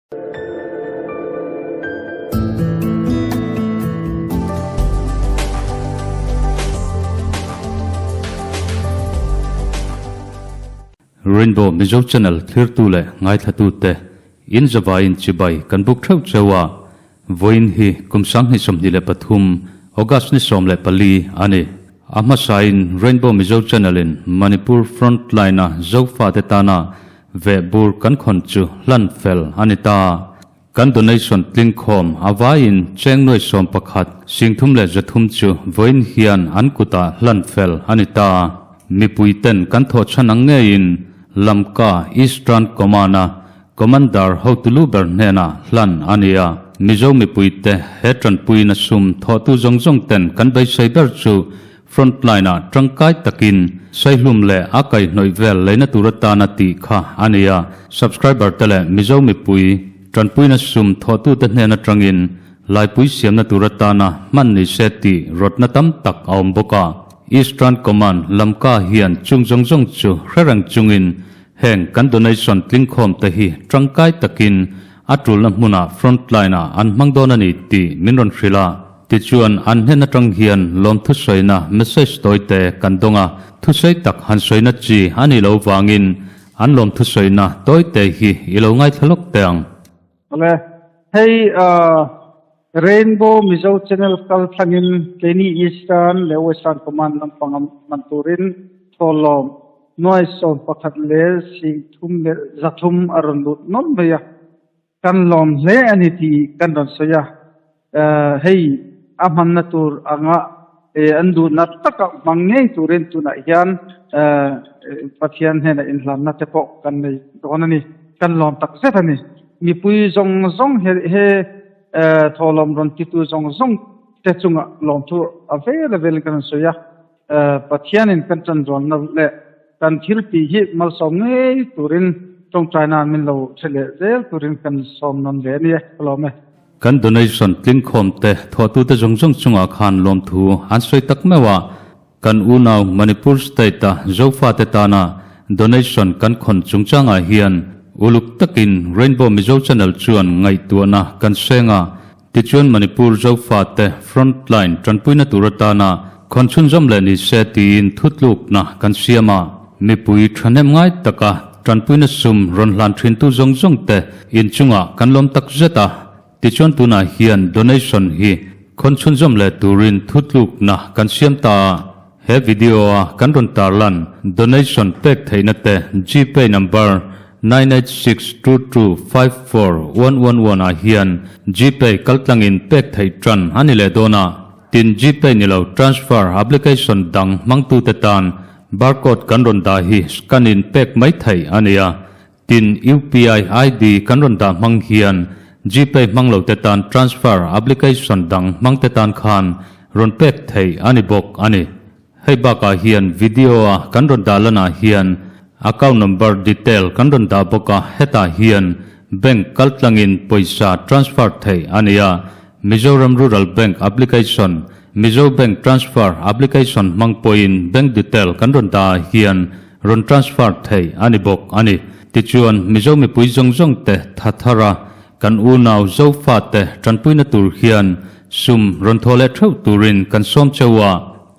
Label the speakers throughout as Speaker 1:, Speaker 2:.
Speaker 1: Rainbow Mizo Channel thlirtu leh ngaithlatute in zavaiin chibai kan buk theuh cheu a, vawiin hi kum 2023 August ni 14 a ni. A hmasain Rainbow Mizo Channel in Manipur Front Line a Zofate tana Vehbur kan khawn chu hlan fel a ni ta. Kan donation tling khawm a vaiin cheng nuai 11 303 chu vawiin hian an kutah hlan fel a ni ta. Mipui ten kan thawh chhan ang ngeiin Lamka Eastern Command-a Commander hotu lu ber hnenah hlan a ni a. Mizo mipuite he tanpuina sum thawhtu zawng zawng ten kan beisei ber chu Frontline ah tangkai takin Saihlum leh a kaihhnawih vel leina tur atana tih kha a ni a, subscriber te leh Mizo mipui tanpuina sum thawhtute hnen atangin laipui siamna tur atana hman ni se tih rawtna tam tak a awm bawk a. Eastern Command Lamka hian chung zawng zawng chu hre reng chungin heng kan donation tlingkhawm te hi tangkai takin a tulna hmunah frontline ah an hmang dawn a ni tih min rawn hrilh a. Tichuan, an hnen atang hian lawmthu sawina message tawite kan dawng a, thusawi tak han sawina chi a nih loh vangin an lawmthu sawina tawite hi i lo ngaithla lawk teh ang.
Speaker 2: Awle, hei Rainbow Mizo Channel kal thlangin keini Eastern leh Western Command lampanga man turin thawhlawm nuai 11 leh 303 a rawn lut nawlh mai a. Kan lawm hle a ni tih kan rawn sawi a, hei a hmanna tur anga an duhna taka hmang ngei turin tunah hian Pathian hnenah inhlanna te pawh kan nei dawn a ni. Kan lawm tak zet a ni. Mipui zawng zawng he thawhlawm rawn titu zawng zawng te chungah lawmthu a vel a velin kan rawn sawi a. Pathianin kan ṭanrualna leh kan thil tih hi malsawm ngei turin ṭawngṭaina min lo hre leh zel turin kan sawm nawn ve a ni e, ka lawm e.
Speaker 1: Kan donation tlingkhawm te thawhtute zawng zawng chungah khan lawmthu an sawi tak meuh a, kan unau Manipur state a Zofate tana donation kan khawn chungchangah hian uluk takin Rainbow Mizo Channel chuan ngaihtuahna kan seng a, Tichuan Manipur Zofate frontline tanpuina tur atana khawn chhunzawm leh ni se tiin thutlukna kan siam a, mipui thahnem ngai taka tanpuina sum rawn hlan thintu zawng zawng te inchungah kan lawm tak zet a, tichuan tunah hian donation hi khawn chhunzawm leh turin thutlukna kan siam ta a, he video a kan rawn tarlan donation pek theihna te Gpay number 9862254111 ah hian Gpay kaltlangin pek theih tan a ni leh dawn a, tin Gpay ni lo transfer application dang hmangtute tan barcode kan rawn dah hi scan in pek mai theih a ni a, tin UPI ID kan rawn dah hmang hian Gpay hmang lote tan transfer application dang hmangte tan khan rawn pek theih a ni bawk a ni. Hei bakah hian video a kan rawn dah lanah hian account number detail kan rawn dah bawk a, hetah hian bank kaltlangin pawisa transfer theih a ni a, Mizoram Rural Bank application, Mizo Bank Transfer application hmang pawhin bank detail kan rawn dah ah hian rawn transfer theih a ni bawk a ni. Tichuan Mizo mipui zawng zawng te tha thar a, kan unau Zofate tanpuina tur hian sum rawn thaw leh theuh turin kan sawm cheu a,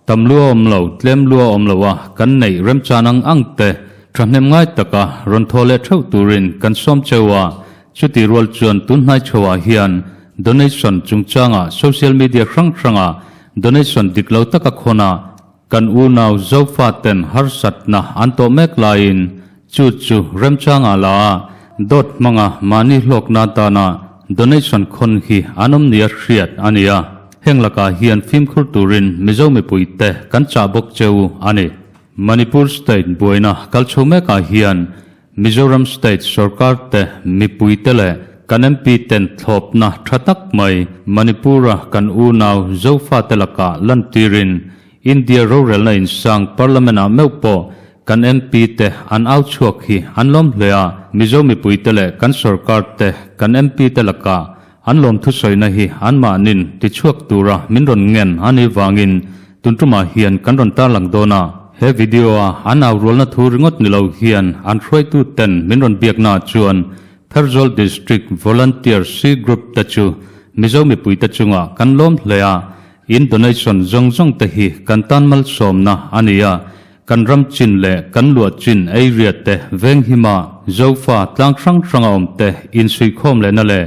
Speaker 1: Tam lua awm lo, tlem lua awm lo a, kan neih remchan ang ang te thahnem ngai taka rawn thaw leh theuh turin kan sawm cheu a, chuti rual chuan tunhnai chhoah hian donation chungchanga social media hrang hranga donation dik lo taka khawn a, kan unau Zofa ten harsatna an tawh mek laiin chu chu remchanga la a, dawt hmanga mahni hlawkna atana donation khawn hi an awm nia hriat a ni a. Heng lakah hian fimkhur turin Mizo mipuite kan chah bawk cheu a ni. Manipur State buaina kal chho mekah hian Mizoram State sorkar te mipuite leh kan MP ten thlawpna tha tak mai Manipur-a kan unau Zofate lakah lantirin India rorelna insang Parliament-ah meuh pawh kan MP te an au chhuak hi an lawm hle a, Mizo mipuite leh kan sorkar te kan MP te lakah An lawmthu sawina hi anmahnin tichhuak tura min rawn ngen a nih vangin tuntumah hian kan rawn tarlang dawn a. He video-a an au rualna thu ringawt ni lo hian an hruaitu ten min rawn biaknaah chuan Pherzawl District Volunteer C Group te chu Mizo mipuite chungah kan lawm hle a, in donation zawng zawng te hi kan tan malsawmna a ni a, kan ram chin leh kan luah chin area te venghima Zofa tlang hrang hranga awm te insuihkhawm lehna leh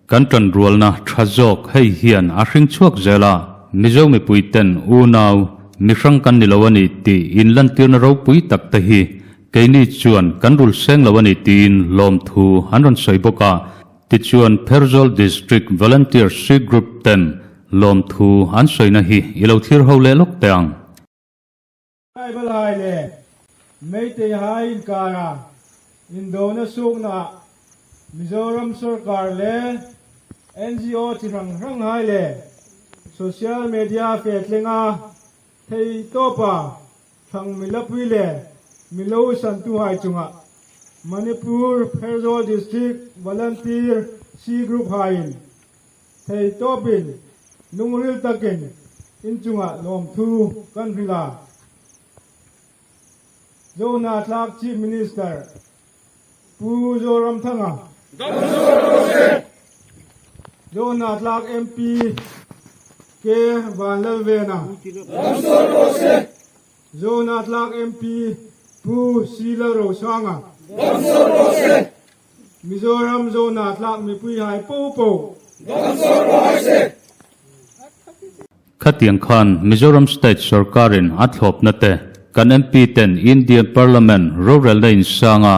Speaker 1: Kan ṭanrualna ṭha zawk hei hian a hring chhuak zel a, Mizo mipui ten unau, mihrang kan ni lo a ni tih inlantirna ropui tak te hi keini chuan kan rul seng lo a ni tiin lawmthu an rawn sawi bawk a. Tichuan Pherzawl District Volunteer Sikh Group ten lawmthu an sawina hi i lo thlir ho leh lawk teh ang.
Speaker 3: Tribal hai leh Meitei hai inkara indona suknaah Mizoram sorkar leh NGO chi hrang hrang hai leh social media fetlenga theihtawpa thlang milapui leh milo santu hai chungah Manipur Pherzawl District Volunteer C Group haiin Theitawpin, lungril takin inchungah lawmthu kan hrilh a. Zohnahthlak Chief Minister Pu Zoramthanga, Zohnahthlak MP K Vanlalvena, Zohnahthlak MP Pu C Lalrosanga, Mizoram zawhna tlak mipui hai po po.
Speaker 1: Khatiang khan Mizoram State sorkarin a thlawpna te kan MP ten Indian Parliament rorelna insanga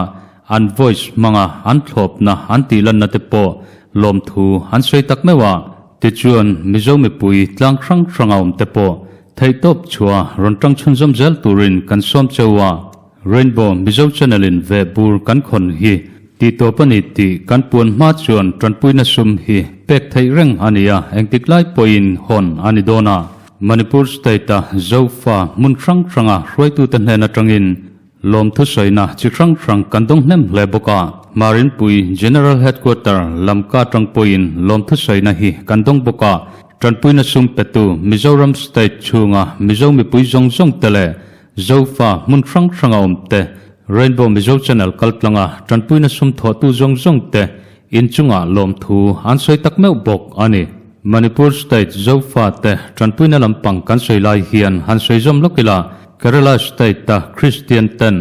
Speaker 1: an voice hmanga an thlawpna an tihlanna te pawh lawmthu an sawi tak meuh a. Tichuan Mizo mipui tlang hrang hranga awm te pawh theihtawp chhuah rawn tang chhunzawm zel turin kan sawm cheu a. Rainbow Mizo Channel in ve bur kan khawn hi tih tawp a ni tih kan puan hma chuan tanpuina sum hi pek theih reng a ni a, engtik lai pawhin hawn a ni dawn a. Manipur State a Zofa hmun hrang hranga hruaitute hnen atangin lawmthu sawina chi hrang hrang kan dawng hnem hle bawk a. Marinpui General Headquarter Lamka atang pawhin lawmthu sawina hi kan dawng bawk a. Tanpuina sum petu Mizoram State chhunga Mizo mipui zawng zawng te leh Zofa hmun hrang hranga awm te, Rainbow Mizo Channel kaltlanga tanpuina sum thawhtu zawng zawng te inchungah lawmthu an sawi tak meuh bawk a ni. Manipur State Zofa te tanpuina lampang kan sawi lai hian han sawi zawm lawk ila, Kerala State-a Kristian ten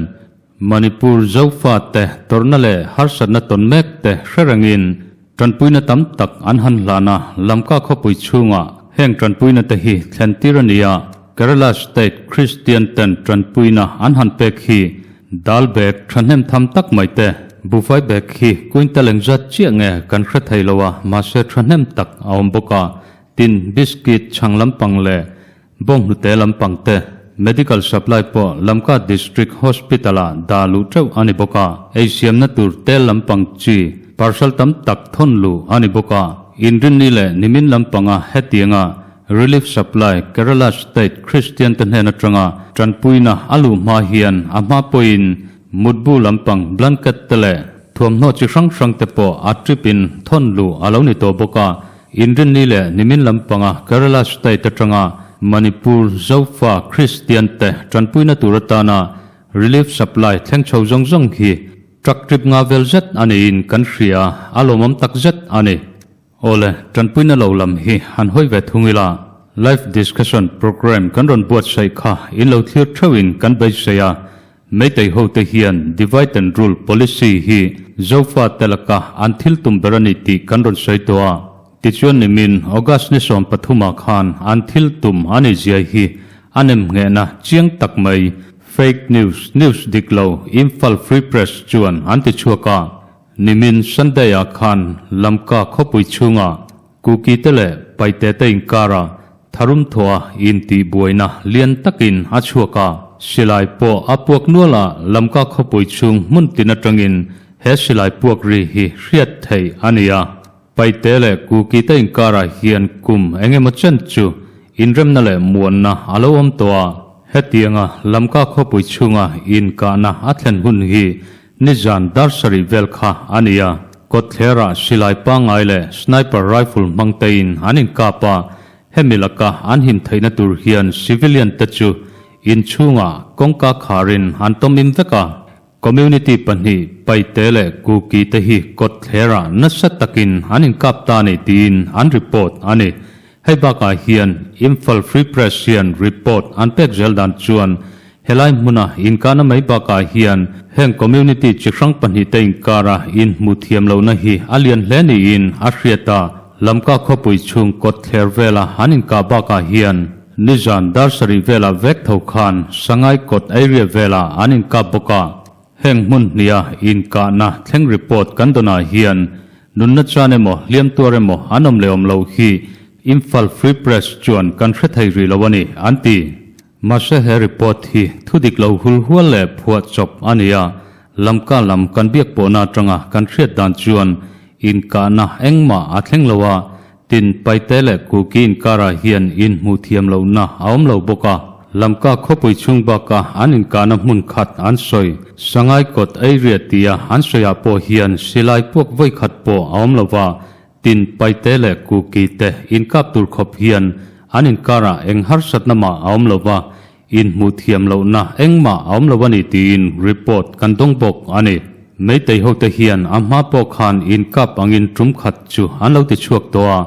Speaker 1: Manipur Zofa te tawrhna leh harsatna tawn mek te hre rengin tanpuina tam tak an han hlan a, Lamka khawpui chhungah heng tanpuina te hi thlen tir a ni a, Kerala State Kristian ten tanpuina an han pek hi dal bag thahnem tham tak mai te, buhfai bag hi quintal engzat chiah nge kan hre thei lo a, mahse thahnem tak a awm bawk a, tin biscuit chhang lampang leh Bawnghnute lampang te, Medical Supply pawh Lamka District Hospital-ah dah luh teuh a ni bawk a, ei siamna tur tel lampang chi parcel tam tak thawn luh a ni bawk a. Inrinni leh nimin lampanga hetianga Relief Supply Kerala State Christian te hnen atanga tanpuina a luh hma hian a hma pawhin mutbu lampang blanket te leh thuamhnaw chi hrang hrang te pawh a trip in thawn luh a lo ni tawh bawk a. Inrinni leh nimin lampanga Kerala State atanga Manipur Zofa Kristian te tanpuina tur atana Relief Supply thleng chho zawng zawng hi truck trip nga vel zet a niin kan hria, a lawmawm tak zet a ni. Awle, tanpuina lo lam hi han hawi ve thung ila, Live Discussion Programme kan rawn buatsaih kha in lo thlir theuhin kan beisei a, Meitei hote hian divide and rule policy hi Zofa te laka an thil tum ber a ni tih kan rawn sawi tawh a. Tichuan nimin August ni 13 ah khan an thil tum a ni zia hi a nem nghehna chiang tak mai fake news, news dik lo Imphal Free Press chuan an ti chhuak a. Nimin Sunday ah khan Lamka khawpui chhungah Kuki te leh Paite te inkara tharum thawha intih buaina lian takin a chhuak a, silai pawh a puak nual a, Lamka khawpui chhung hmun tin atangin he silai puak ri hi hriat theih a ni a. Paite leh Kuki te inkarah hian kum eng emaw chen chu inremna leh muanna a lo awm tawh a, hetianga Lamka khawpui chhunga inkahna a thlen hun hi Nizan dar sarih vel kha a ni a, kawtthlerah silai pangngai leh sniper rifle hmang tein an inkap a, hemi laka an him theihna tur hian civilian te chu inchhungah kawngka kharin an tawmim vek a, community pahnih Paite leh Kuki te hi kawt. kawtthlerah nasa takin an inkap ta a ni tiin an report a ni. Hei bakah hian Imphal Free Press hian report an pek zel dan chuan helai hmuna inkahna mai bakah hian heng community chi hrang pahnihte inkara inhmu thiam lohna hi a lian hle niin a hriat a. Lamka khawpui chhung kawtthler vela an inkah bakah hian nizan dar sarih velah vek tho khan Sangai kawt area velah an inkap bawk a. Heng hmun hniha inkahna thleng report kan dawnah hian nunna chan emaw hliam tuar emaw an awm leh awm lo hi Imphal Free Press chuan kan hre thei rih lo a ni, an ti. Mahse he report hi thu dik lo hul hual leh phuah chawp a ni a, lamka lam kan biak pawhna atanga kan hriat dan chuan inkahna engmah a thleng lo a, Tin, Paite leh Kuki inkarah hian inhmuh thiam lohna a awm lo bawk a. Lamka khawpui chhung baka an inkahna hmun khat an sawi. Sangai kawt area tia an sawiah pawh hian silai puak vawi khat pawh a awm lo va. Tin, Paite leh Kuki te inkap tur khawp hian an inkarah eng harsatna mah a awm lo va, Inhmuh thiam lohna engmah a awm lo a ni tiin report kan dawng bawk a ni. Meitei hote hian a hma pawh khan inkap angin tum khat chu an lo ti chhuak tawh a,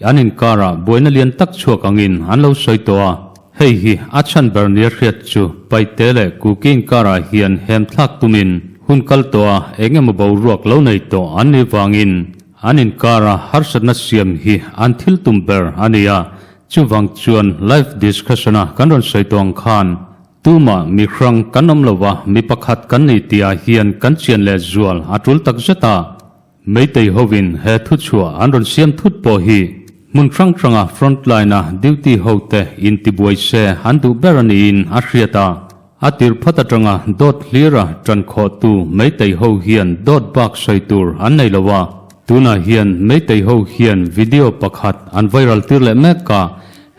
Speaker 1: an inkarah buaina lian tak chhuak angin an lo sawi tawh a. Hei hi a chhan ber nia hriat chu Paite leh Kuki inkarah hian hem thlak tumin hun kal tawh a eng emaw boruak lo nei tawh an nih vangin an inkara harsatna siam hi an thil tum ber a ni a, Chuvang chuan live discussion-a kan rawn sawi tawh ang khan tumah mi hrang kan awm lo va, mi pakhat kan ni tihah hian kan chian leh zual a tul tak zet a. Meitei hovin he thuchhuah an rawn siam thut pawh hi hmun hrang hranga front line-a duty hote intibuai se an duh ber a niin a hriat a. A tir phat atanga dawt hlira tan khawhtu Meitei ho hian dawt bak sawi tur an nei lo a, tunah hian Meitei ho hian video pakhat an viral tir leh mek a,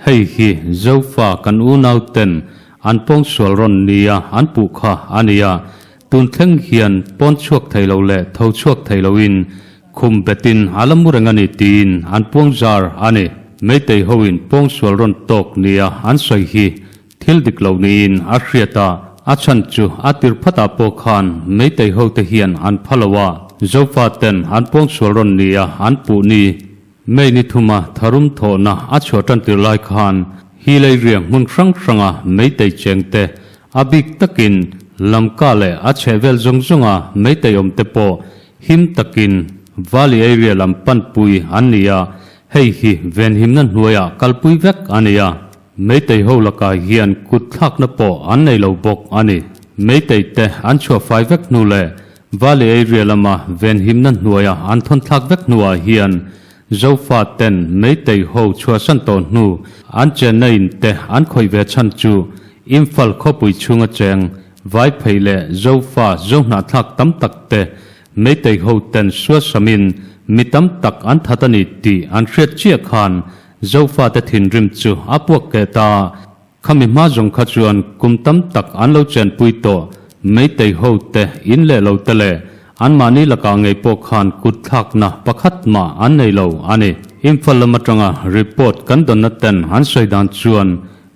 Speaker 1: hei hi Zofa kan unau ten an pawngsual rawn nia an puh kha a ni a, tun thleng hian pawn chhuak thei lo leh tho chhuak thei loin khum betin a la mu reng a ni tiin an puang zar a ni. Meitei hoin pawngsual rawn tawk nia an sawi hi Thil dik lo niin a hriat a, a chhan chu a tir phatah pawh khan Meitei hote hian an pha lo a, Zofa ten an pawngsual rawn nia an puh ni. May ni thuma tharum thawhna a chhuah tan tir lai khan hi lei riang hmun hrang hranga Meitei cheng te a bik takin Lamka leh a chhehvel zawng zawnga Meitei awm te pawh him takin Valley area lam panpui an ni a, hei hi venhimna hnuaiah kalpui vek a ni a. Meitei ho lakah hian kut thlakna pawh an nei lo bawk a ni. Meitei te an chhuah fai vek hnu leh Valley area lama venhimna hnuaia an thawn thlak vek hnuah hian Zofa ten Meitei ho chhuahsan tawh hnu an chenna in te an khawih ve chhan chu Imphal khawpui chhunga cheng Vaiphei leh Zofa zohnahthlak tam tak te Meitei ho ten suasamin mi tam tak an that a ni tih an hriat chiah khan Zofate thinrim chu a puak keh ta. Khami hma zawng kha chuan kum tam tak an lo chenpui tawh Meitei ho te, in leh lo te leh anmahni lakah ngei pawh khan kut thlakna pakhat mah an nei lo a ni. Imphal lam atanga report kan dawnna ten an sawi dan chuan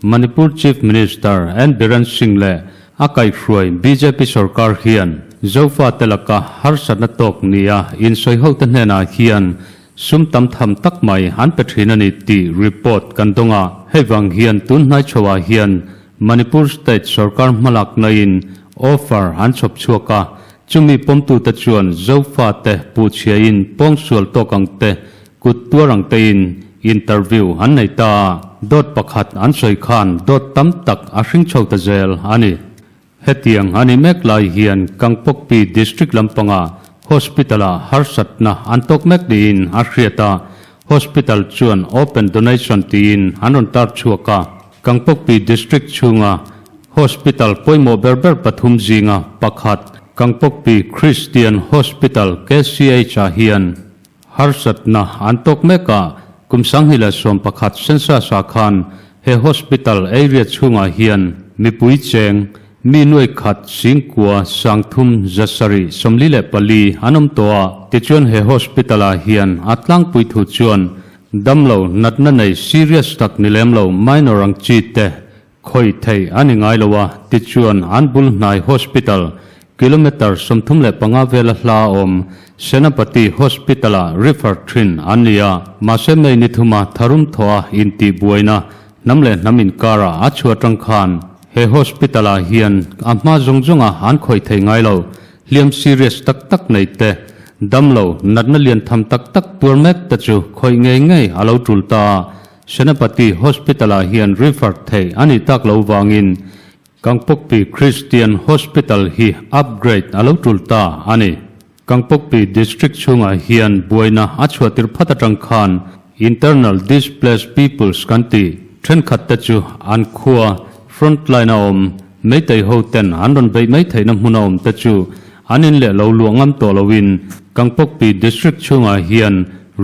Speaker 1: Manipur Chief Minister N Biren Singh leh a kaihhruai bjp sorkar hian Zofate laka harsatna tawk nia insawi hote hnenah hian Sum tam tham tak mai an pe thin a ni tih report kan dawng a, hei vang hian tun hnai chhoah hian Manipur state sorkar hmalakna in offer an chhawp chhuak a, chumi pawmtute chuan Zofa te puhchhia in pawngsual tawk ang te, kut tuar ang te in interview an nei ta a, dawt pakhat an sawi khan dawt tam tak a hring chho ta zel a ni. Hetiang a ni mek lai hian Kangpokpi District lampanga Hospital-ah harsatna an tawk mek niin a hriat a, Hospital chuan Open Donation tiin an rawn tar chhuak a. Kangpokpi District chhunga Hospital pawimawh ber ber pathum zinga pakhat Kangpokpi Christian Hospital, KCH, ah hian Harsatna an tawk mek a, kum 2011 census ah khan he hospital area chhungah hian mipui cheng mi nuai khat singkua sangthum zasarih 44 an awm tawh a, tichuan he hospital ah hian a tlangpui thu chuan damlo natna nei serious tak ni lem lo minor ang chi te Khawih theih a ni ngai lo a, tichuan an bul hnai hospital kilometre 35 vela hla awm Senapati Hospital-ah refer thin an ni a, mahse May ni thuma tharum thawha intihbuaina hnam leh hnam inkarah a chhuah atang khan he hospital-ah hian a hma zawng zawnga an khawih thei ngai lo. Hliam serious tak tak nei te, damlo, natna lian tham tak tak tuar mek te chu khawih ngei ngei a lo tul ta a, Senapati Hospital-ah hian refer theih a nih tak lo vangin Kangpokpi Christian Hospital hi upgrade a lo tul ta a ni. Kangpokpi District chhungah hian buaina a chhuah tir phat atang khan Internal Displaced Peoples kan tih thenkhat te chu an khua front line a awm Meitei ho ten an rawn beih mai theihna hmun a awm te chu an in leh lo luah ngam tawh loin Kangpokpi District chhungah hian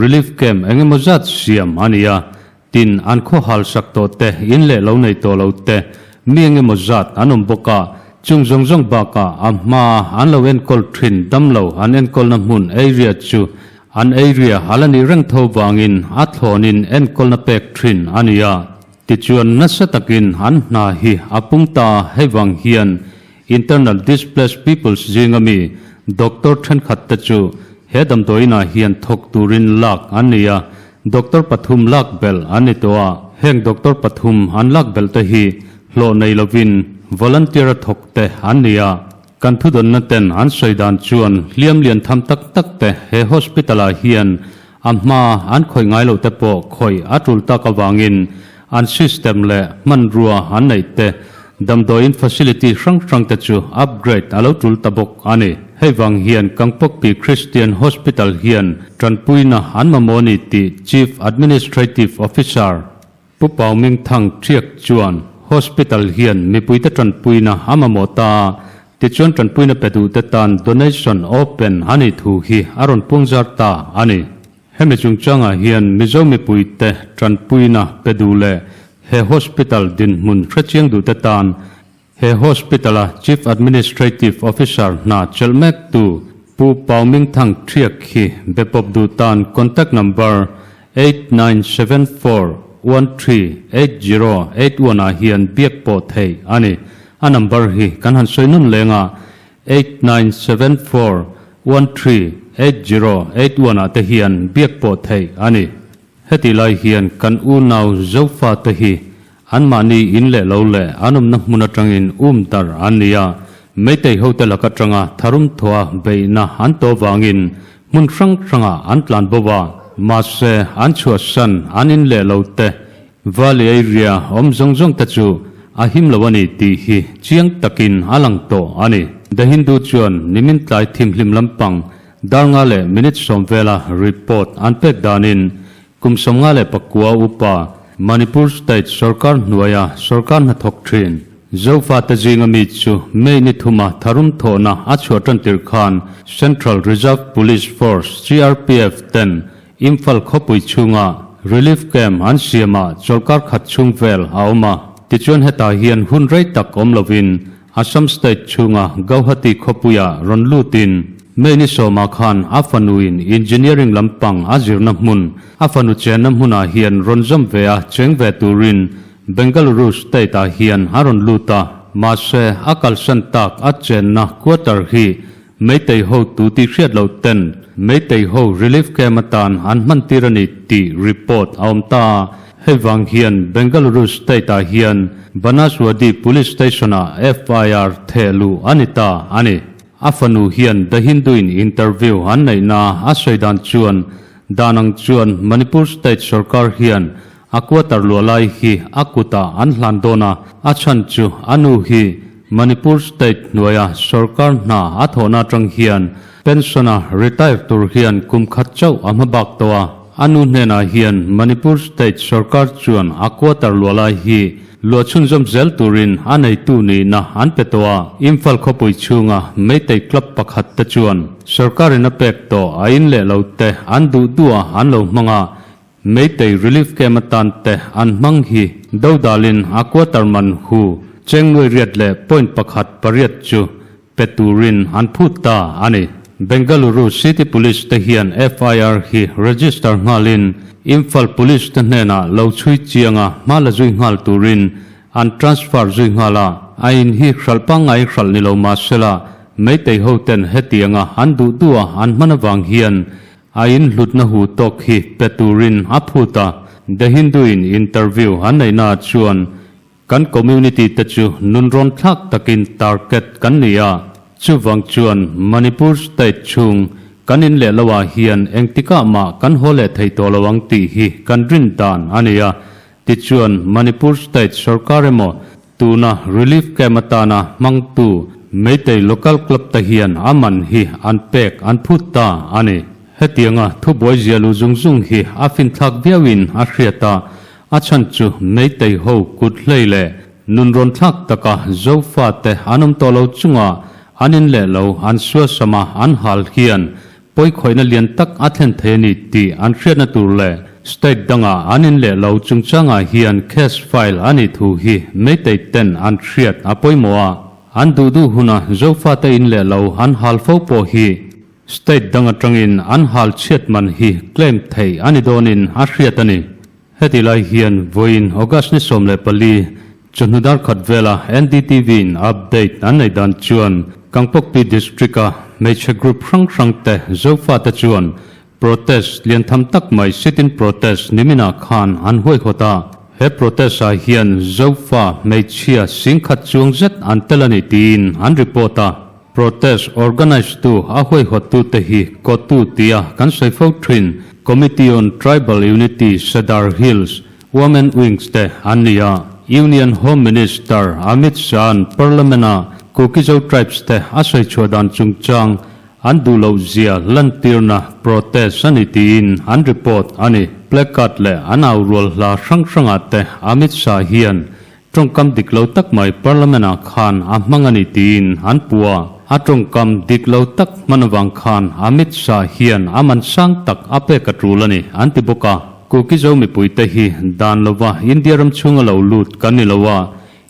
Speaker 1: Relief Camp engemaw zat siam a ni a. Tin, an khaw hal sak tawh te, in leh lo nei tawh lo te, mi eng emaw zat an awm bawk a, chung zawng zawng bakah a hmaa an lo enkawl thin damlo an enkawlna hmun area chu an area a la nih reng tho vangin a thlawnin enkawlna pek thin a ni a. Tichuan nasa takin an hna hi a pung ta a, hei vang hian Internal Displaced Peoples zinga mi doctor thenkhat te chu he damdawiinah hian thawk turin lak an ni a, doctor pathum lak belh an ni tawh a, heng doctor pathum an lak belh te hi hlawh nei lovin volunteer a thawk te an ni a, kan thudawnna ten an sawi dan chuan hliam lian tham tak tak te he hospital ah hian a hma an khawih ngai loh te pawh khawih a tul tak avangin an system leh hmanrua an neih te damdawiin facility hrang hrang te chu upgrade a lo tul ta bawk a ni. Hei vang hian Kangpokpi Christian Hospital hian tanpuina an mamawh a ni tih Chief Administrative Officer Pu Pau Ming Thang Thiak chuan Hospital hian mipuite tanpuina a mamawh ta a, tichuan tanpuina pe duhte tan donation open a nih thu hi a rawn pungzar ta a ni. Hemi chungchangah hian Mizo mipuite tanpuina pe duh leh he hospital dinhmun hrechiang duhte tan He hospital-a Chief Administrative Officer hna chelh mektu Pu Pau Ming Thang Thiak hi be pawp duh tan contact number 8974138081 ah hian biak pawh theih a ni. A number hi kan han sawi nun leng a, 8974138081 ah te hian biak pawh theih a ni. Heti lai hian kan unau Zofate hi anmahni in leh lo leh an awmna hmun atangin um dar an ni a, Meitei hote lak atanga tharum thawha beihna an tawh vangin hmun hrang hrangah an tlan bo a, mahse an chhuahsan an in leh lo te Valley area awm zawng zawng te chu a him lo a ni tih hi chiang takin a lang tawh a ni. The Hindu chuan nimin tlai thimhlim lampang Darnga leh minute sawm vela report an pek danin kum 54 upa Manipur State sorkar hnuaia sorkar hnathawk thin Zofate zinga mi chu May ni thuma tharum thawhna a chhuah tan tir khan Central Reserve Police Force, CRPF, ten Imphal khawpui chhunga relief camp an siamah chawlhkar khat chhung vel a awm a. Tichuan hetah hian hun rei tak awm lovin Assam State chhunga Gauhati khawpuia rawn lutin May ni sawmah khan a fanuin engineering lampang a zirna hmun, a fanu chenna hmunah hian rawn zawm ve a cheng ve turin Bengaluru State-ah hian a rawn lut a. Mahse, a kalsan tak a chenna quarter hi Meitei ho tu tih hriat loh ten Meitei ho relief camp atan an hman tir a ni tih report a awm ta a. Hei vang hian Bengaluru state ah hian Banaswadi Police Station ah FIR theh luh a ni ta a ni. A fanu hian The Hindu in interview an neihna a sawi dan chuan dan ang chuan Manipur state sorkar hian A quarter luah lai hi a kutah an hlan dawn a, a chhan chu a nu hi Manipur state hnuaia sorkar hna a thawhna atang hian pension-a retire tur hian kum khat chauh a hma bak tawh a. A nu hnenah hian Manipur state sorkar chuan a quarter luah lai hi luah chhunzawm zel turin a neitu nihna an pe tawh a. Imphal khawpui chhunga Meitei club pakhat te chuan sorkarin a pek tawh a in leh lo te an duh duh a an lo hmang a, Meitei Relief Camp atan te an hmang hi dodalin a quarter man hu cheng nuai riat leh point pakhat pariat chu pe turin an phut ta a ni. Bengaluru City Police te hian FIR hi register nghalin Imphal Police te hnenah lo chhui chianga hma la zui nghal turin an transfer zui nghal a, a in hi hralh pangngai hralh ni lo mahsela. Meitei ho ten hetianga an duh duh a an hman avang hian a in hlutna hu tawk hi pe turin a phut a. The Hindu in interview an neihna ah chuan kan community te chu nunrawn thlak takin target kan ni a, chuvang chuan Manipur state chhung kan in leh lo ah hian engtikah mah kan haw leh thei tawh lo ang tih hi kan rin dan a ni a. Tichuan Manipur state sorkar emaw Tuna relief camp atana hmangtu Meitei Local Club te hian a man hi an pek an phut ta a ni. Hetianga thubuai zia lu zung zung hi a finthlak viauin a hriat a, a chhan chu Meitei ho kut hlei leh nunrawn thlak taka Zofate an awm tawh lo chunga an in leh lo an suasama an hal hian Pawikhawihna lian tak a thlen thei a ni tih an hriatna tur leh state dangah an in leh lo chungchangah hian case file a nih thu hi Meitei ten an hriat a pawimawh a, an duh duh huna Zofate in leh lo an hal fo pawh hi state dang atangin an hal chhiat man hi claim theih a ni dawnin a hriat a ni. Heti lai hian vawiin August ni 14 chawhnu dar khat vela NDTV in update an nei dan chuan Kangpokpi District a hmeichhe group hrang hrang te Zofate chuan protest lian tham tak mai sit-in protest niminah khan an huaihawt a. He protest ah hian Zofa hmeichhia singkhat chuang zet an tel a ni tiin an report a. Protest organise tu a huaihawt tu te hi kotu tia kan sawi fo thin Committee on Tribal Unity Sadar Hills Women Wings te an ni a. Union Home Minister Amit Shah-a'n Parliament-a Kuki-Zo tribes te a sawi chhuah dan chungchang an duh loh zia lantirna protest a ni tiin an report a ni. Placard leh an au rual hla hrang hrangah te Amit Shah hian Tawngkam dik lo tak mai Parliament ah khan a hmang a ni tiin an puh a, a tawngkam dik lo tak hman avang khan Amit Shah hian a man sang tak a pek a tul a ni an ti bawk a. Kuki-Zo mipuite hi dan lova India ram chhunga lo lut kan ni lo a,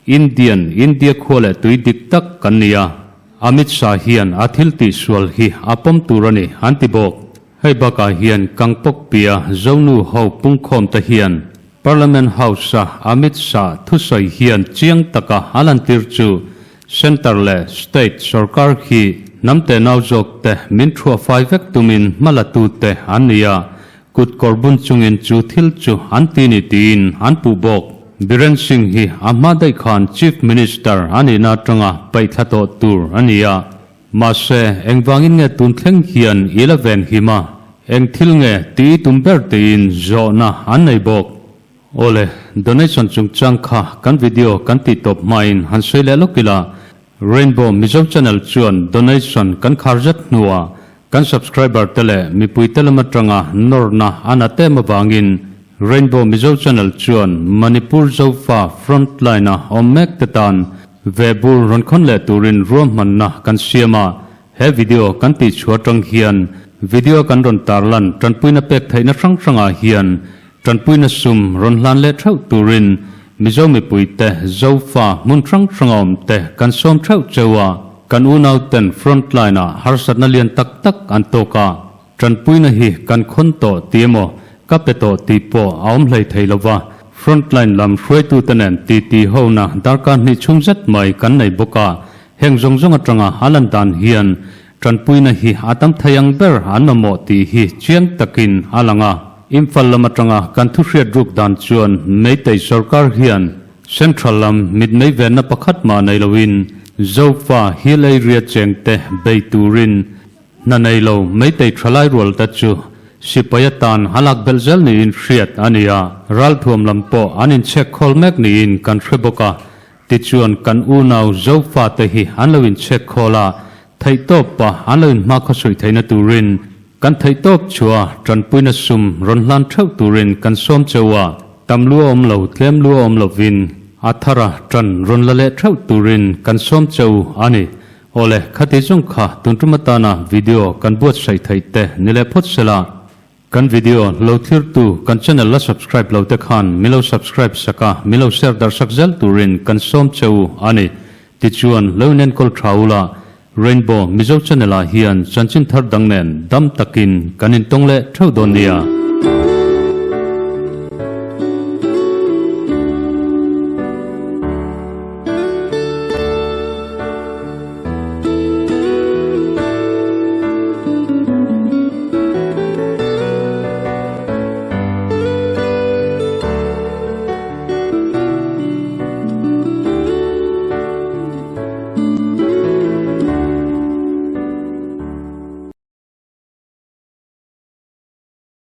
Speaker 1: Indian, India khua leh tui dik tak kan ni a, Amit Shah hian a thil tihsual hi a pawm tur a ni an ti bawk. Hei bakah hian Kangpokpia Zonu ho pungkhawm te hian Parliament House-a Amit Shah thusawi hian chiang taka a lantir chu Centre leh State sorkar hi hnam tenau zawk te min thuah fai vek tumin hma la tu te an ni a, kut kawr bun chungin chu thil chu an ti ni tiin an puh bawk. Biren Singh hi a hma daih khan Chief Minister a nihna atanga paihthla tawh tur a ni a. Mahse, engvangin nge tun thleng hian i la ven him a? Eng thil nge tih i tum ber tiin zawhna an nei bawk. Awle, donation chungchang kha kan video kan tih tawp hmain han sawi leh lawk ila, Rainbow Mizo Channel chuan donation kan khar zet hnuah kan subscriber te leh mipui te lam atanga nawrna a na tem avangin Rainbow Mizo Channel chuan Manipur Zofa Frontline-a awm mek te tan Ve bur rawn khawn leh turin ruahmanna kan siam a, he video kan tihchhuah atang hian video kan rawn tarlan tanpuina pek theihna hrang hrangah hian tanpuina sum rawn hlan leh theuh turin Mizo mipuite Zofa hmun hrang hranga awmte kan sawm theuh cheu a, kan unauten frontline ah harsatna lian tak tak an tawk a. Tanpuina hi kan khawn tawh ti emaw, ka pe tawh tih pawh a awm hlei thei lova, frontline lam hruaitute nen titi hona darkar hnih chhung zet mai kan nei bawk a, heng zawng zawng atanga a lan dan hian tanpuina hi a tam thei ang ber an mamawh tih hi chiang takin a lang a. Imphal lam atanga kan thuhriat ruk dan chuan Meitei sorkar hian Central lam mitmei venna pakhat mah nei loin Zofa Hill Area chengte bei turin Hna nei lo Meitei thalai rual te chu sipai atan a lak belh zel niin hriat a ni a, ralthuam lam pawh an inchhek khawl mek niin kan hre bawk a, tichuan kan unau Zofa te hi an lo inchhek khawl a, theihtawp a an lo inhma khawsuih theihna turin kan theihtawp chhuah tanpuina sum rawn hlan theuh turin kan sawm cheu a, tam lu a awm lo tlem lu a awm lovin a thara tan rawn la leh theuh turin kan sawm cheu a ni. Awle, khati zawng kha tun tum atana video kan buatsaih theih te ni leh phawt sela. Kan video lo thirtu kan channel la subscribe lo te khan min lo subscribe sak a, min lo share darh sak zel turin kan sawm che u a ni. Tichuan, lo inenkawl tha ula, Rainbow Mizo channel ah hian chanchin thar dang nen dam takin kan intawng leh theuh dawn nia.